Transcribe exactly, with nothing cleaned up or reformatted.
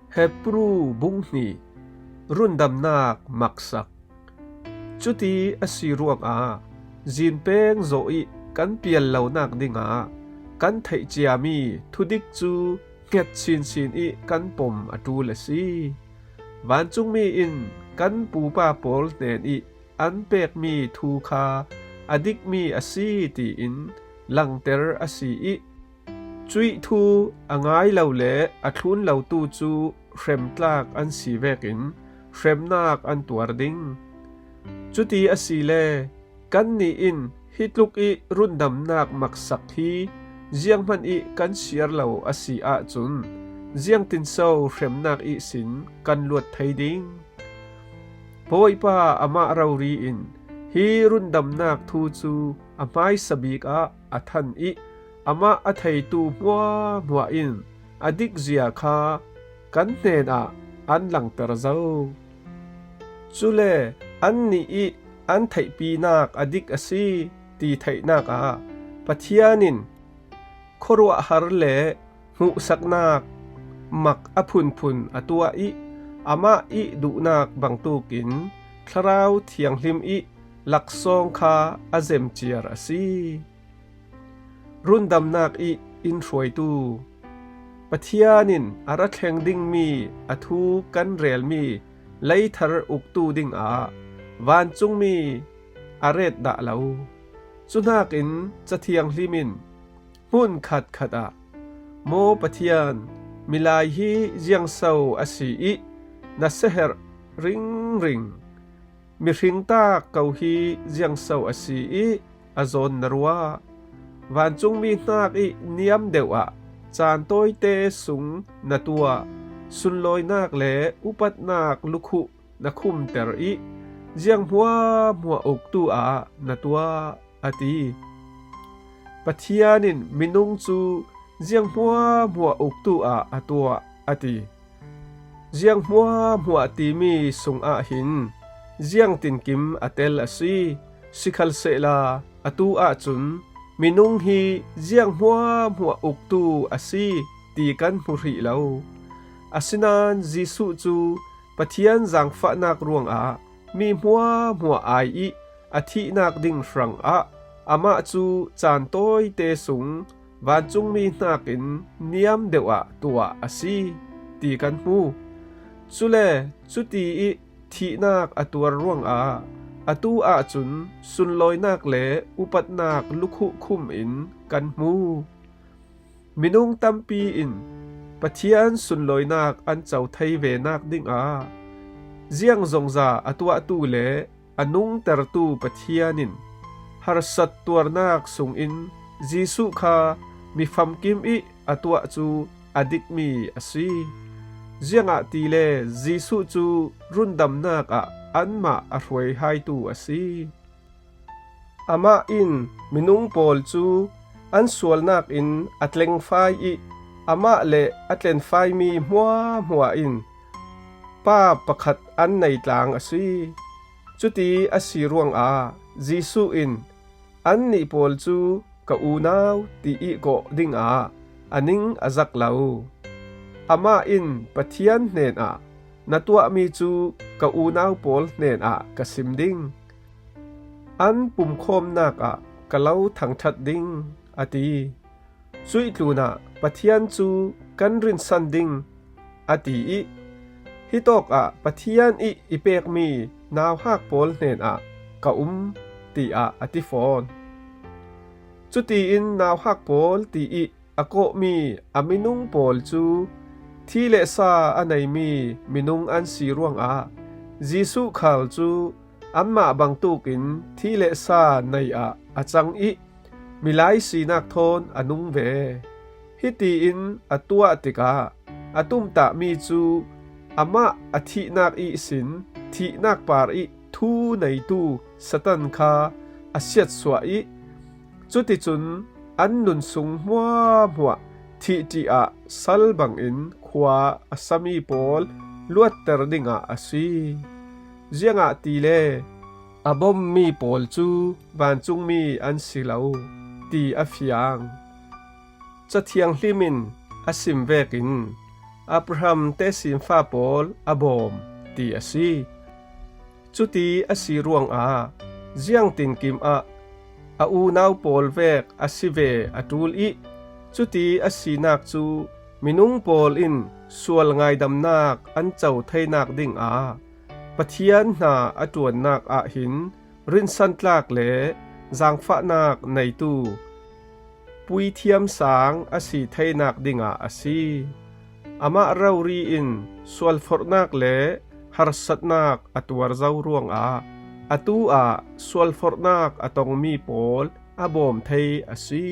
Hebru bung hnih. Rundamnak maksak. Cuti a si ruangah zinpeng zawh ih kan pial lonak dingah kan theih ciami thudik cu hnget sinsin ih kan pom a ṭul a si. Vancungmi in kan pupa pawl hnen ih an pekmi thu kha a dikmi a si tiin langter a si ih, cuih thu a ngai lo le a thlun lotu cu hremtlak an si vekin hremnak an tuar ding. Cuti asile kannih in hi tluk ih rundamnak maksak hi zianghman ih kan siar lo a si ahcun ziangtinso hremnak ihsin kan luat thei ding? Bawipa amah rori in hi rundamnak thu cu a hmaisa bik ah a than ih amah a theitu hmuahhmuah in a dikzia kha kan hnenah an langter zo. Cule annih ih an theihpinak a dik a si ti theihnak ah Pathian in khuaruahhar le hmuhsaknak mak a phunphun a tuah ih amah ih duhnak bangtukin Thlarau Thianghlim ih laksawng kha a zemciar a si. Rundamnak ih in hruaitu Pathian in a ra thleng dingmi a thu kan relmi leithar uktu dingah vancungmi a ret dah lo. Cuhnakin Cathianghlim in hmun khatkhat ah, Maw Pathian, milai hi ziangso a si ih na siaherh ringring, mihring tak ko hi ziangso a si ih a zawn na ruah, vancungmi hnak ih niam deuh ah caan tawite sung na tuah, sunlawinak le upatnak lukhuh na khumter ih ziang hmuahhmuah uktu ah na tuah, a ti. Pathian in minung cu ziang hmuahhmuah uktu ah a tuah, a ti. Ziang hmuahhmuah timi sungah hin ziangtinkim a tel a si, sikhalsehla atu ahcun minung hi ziang hmuahhmuah uktu a si ti kan hmu hrih lo. Asinain Jesuh cu Pathian zaangfahnak ruangah mi hmuahhmuah ai ih a thihnak ding hrangah amah cu caan tawite sung vancungmi hnakin niam deuh ah tuah a si ti kan hmu. Cule cuti ih thihnak a tuar ruangah atu ahcun sunlawinak le upatnak lukhuh khum in kan hmu. Minung tampi in Pathian sunlawinak an co thei venak dingah ziang zongza a tuahtu le a nungtertu Pathian in harsat tuarnak sungin Jesuh kha mi famkim ih a tuah cu a dikmi a si. Ziangahtile Jesuh cu rundamnak ah anmah a hruaihaitu a si. Amah in minung pawl cu an sualnak in a tlengfai ih amah le a tlenfaimi hmuahhmuah in Pa pakhat an nei tlang a si. Cuti a si ruangah Jesuh in, "Annih pawl cu ka unau," ti ih kawh dingah a ning a zak lo. Amah in Pathian hnenah, "Na tuahmi cu ka unau pawl hnenah ka sim ding, an pumkhawmnak ah ka lo thangṭhat ding," a ti. Cuih tlunah Pathian cu kan rinsan ding, a ti ih, hitawkah Pathian ih i pekmi nauhak pawl hnenah ka um, tiah a ti fawn. Cutiin nauhak pawl ti ih a kawhmi a minung pawl cu thi le sa a neimi minung an si ruangah Jesuh khal cu anmah bangtukin thi le sa nei ah a cang ih milai sinak thawn a nung ve. Hitiin a tuah tikah a tumtahmi cu amah a thihnak ihsin thihnak par ih thu neitu Satan kha a siatsuah ih, cuticun an nun sung hmuahhmuah thihṭih ah sal bangin khua a sami pawl luatter dingah a si. Ziangahtile a bommi pawl cu vancungmi an si lo, ti a fiang. Cathianghlim in a sim vekin Abraham tesinfa pawl a bawm ti a si. Cuti a si ruangah ziangtinkim ah a unau pawl vek a si ve a ṭul ih, cuti a sinak cu minung pawl in sual ngaidamnak an co theinak dingah Pathian hna a ṭuannak ah hin rinsantlak le zaangfahnak neitu puithiam sang a si theinak dingah a si. Amah rori in sualforhnak le harsatnak a tuar zo ruangah atu ah sualforhnak a tongmi pawl a bawm thei a si.